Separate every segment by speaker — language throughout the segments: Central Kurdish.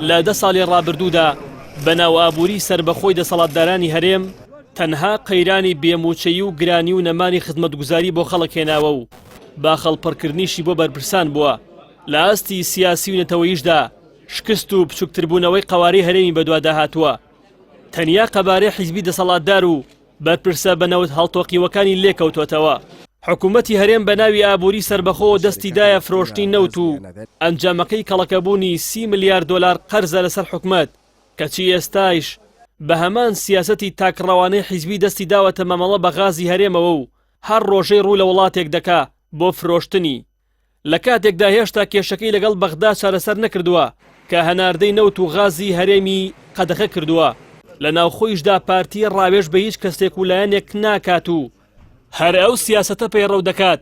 Speaker 1: لە دە ساڵی ڕابردوودا بەناو ئابووری سەربەخۆی دەسەڵاتدارانی هەرێم تەنها قەیرانی بێموچەیی و گرانی و نەمانی خزمەتگوزاری بۆ خەڵک هێناوە و باخەڵ پڕکردنیشی بۆ بەرپرسان بووە لە ئاستی سیاسی و نەتەوەیشدا شکست و بچووکتربوونەوەی قەوارەی هەرێمی بەدوادا هاتووە تەنیا قەبارەی حیزبی دەسەڵاتدار و بەرپرسە بە نەوت هەڵتۆقیوەکانی لێکەوتۆتەوە. حکومەتی هەرێم بە ناوی ئابووری سەربەخۆوە دەستی دایە فرۆشتنی نەوت و ئەنجامەکەی کەڵەکەبوونی 30 ملیار دۆلار قەرزە لەسەر حکومەت، کەچی ئێستایش بە هەمان سیاسەتی تاکڕەوانەی حیزبی دەستی داوەتە مامەڵە بە غازی هەرێمەوە و هەر ڕۆژەی ڕوو لە وڵاتێک دەکا بۆ فرۆشتنی. لە کاتێکدا هێشتا کێشەکەی لەگەڵ بەغدا چارەسەر نەکردووە کە هەناردەی نەوت و غازی هەرێمی قەدەغە کردووە، لە ناوخۆیشدا پارتی ڕاوێژ بە هیچ کەسێک و لایەنێک ناکات و هەر ئەو سیاسەتە پەیڕەو دەکات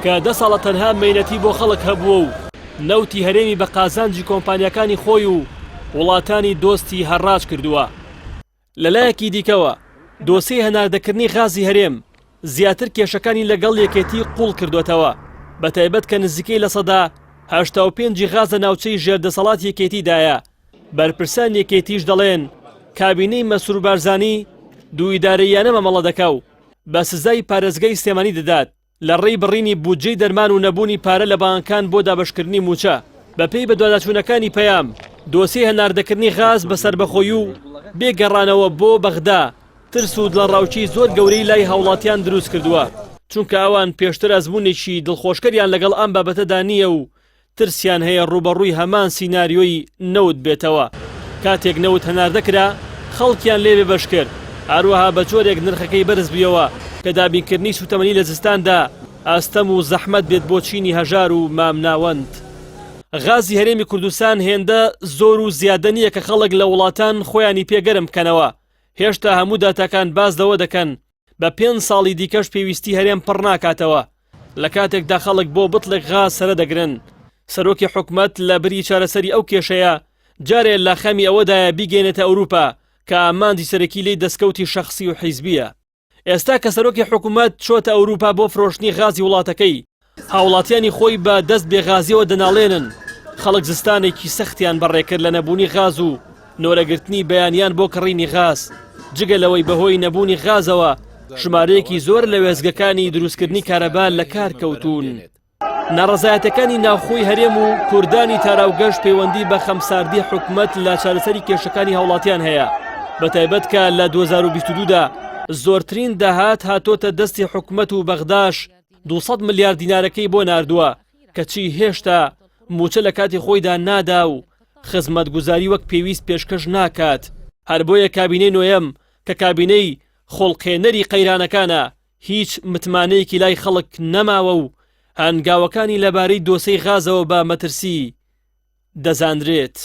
Speaker 1: کە دە ساڵە تەنها مەینەتی بۆ خەڵک هەبووە و نەوتی هەرێمی بە قازانجی کۆمپانیاکانی خۆی و وڵاتانی دۆستی هەڕاج کردووە. لەلایەکی دیکەوە، دۆسیەی هەناردەکردنی غازی هەرێم زیاتر کێشەکانی لەگەڵ یەکێتی قووڵ کردووەتەوە، بەتایبەت کە نزیکەی 85% ی غاز لە ناوچەی ژێر دەسەڵاتی یەکێتیدایە، بەرپرسانی یەکێتیش دەڵێن کابینەی مەسرور بارزانی دوو ئیدارەییانە مامەڵە دەکا و بە سزای پارێزگای سلێمانی دەدات. لە ڕێی بڕینی بودجەی دەرمان و نەبوونی پارە لە بانکان بۆ دابەشکردنی مووچە. بەپێی بەدواداچوونەکانی پەیام، دۆسیەی هەناردەکردنی غاز بە سەربەخۆیی و بێ گەڕانەوە بۆ بەغدا، ترس و دڵەڕاوکێی زۆر گەورەی لای هاوڵاتیان دروستکردووە، چونکە ئەوان پێشتر ئەزموونێکی دڵخۆشکەریان لەگەڵ ئەم بابەتەدا نییە و ترسیان هەیە ڕووبەڕووی هەمان سیناریۆی نەوت بێتەوە، کاتێک نەوت هەناردە کرا خەڵکیان لێ بێبەش کرد، هەروەها بە جۆرێک نرخەکەی بەرز بوویەوە کە دابینکردنی سووتەمەنی لە زستاندا ئاستەم و زەحمەت بێت بۆ چینی هەژار و مامناوەند. غازی هەرێمی کوردستان هێندە زۆر و زیادە نییە کە خەڵک لە وڵاتان خۆیانی پێ گەرم بکەنەوە، هێشتا هەموو داتاکان باس لەوە دەکەن بە پێنج ساڵی دیکەش پێویستی هەرێم پڕ ناکاتەوە، لە کاتێکدا خەڵک بۆ بتڵێک غاز سەرە دەگرن. سەرۆکی حکومەت لە بری چارەسەری ئەو کێشەیە، جارێ لە خەمی ئەوەدایە بیگەیەنێتە ئەوروپا کە ئامانجی سەرەکی لێی دەستکەوتی شەخسی و حیزبییە. ئێستا کە سەرۆکی حکومەت چۆتە ئەوروپا بۆ فرۆشتنی غازی وڵاتەکەی، هاوڵاتیانی خۆی بە دەست بێغازیەوە دەناڵێنن، خەڵک زستانێکی سەختیان بەڕێکرد لە نەبوونی غاز و نۆرەگرتنی بەیانیان بۆ کڕینی غاز، جگە لەوەی بەهۆی نەبوونی غازەوە ژمارەیەکی زۆر لە وێستگەکانی دروستکردنی کارەبا لەکار کەوتوون. ناڕەزایەتەکانی ناوخۆی هەرێم و کوردانی تاراوگەش پەیوەندی بە خەمساردی حکومەت لە چارەسەری کێشەکانی هاوڵاتیان هەیە، بەتایبەت کە لە 2022 دا زۆرترین داهات هاتۆتە دەستی حکومەت و بەغداش 200 ملیار دینارەکەی بۆ ناردووە، کەچی هێشتا مووچە لە کاتی خۆیدا نادا و خزمەتگوزاری وەک پێویست پێشکەش ناکات، هەر بۆیە کابینەی نۆیەم کە کابینەی خوڵقێنەری قەیرانەکانە هیچ متمانەیەکی لای خەڵک نەماوە و هەنگاوەکانی لەبارەی دۆسێی غازەوە بە مەترسی دەزانرێت.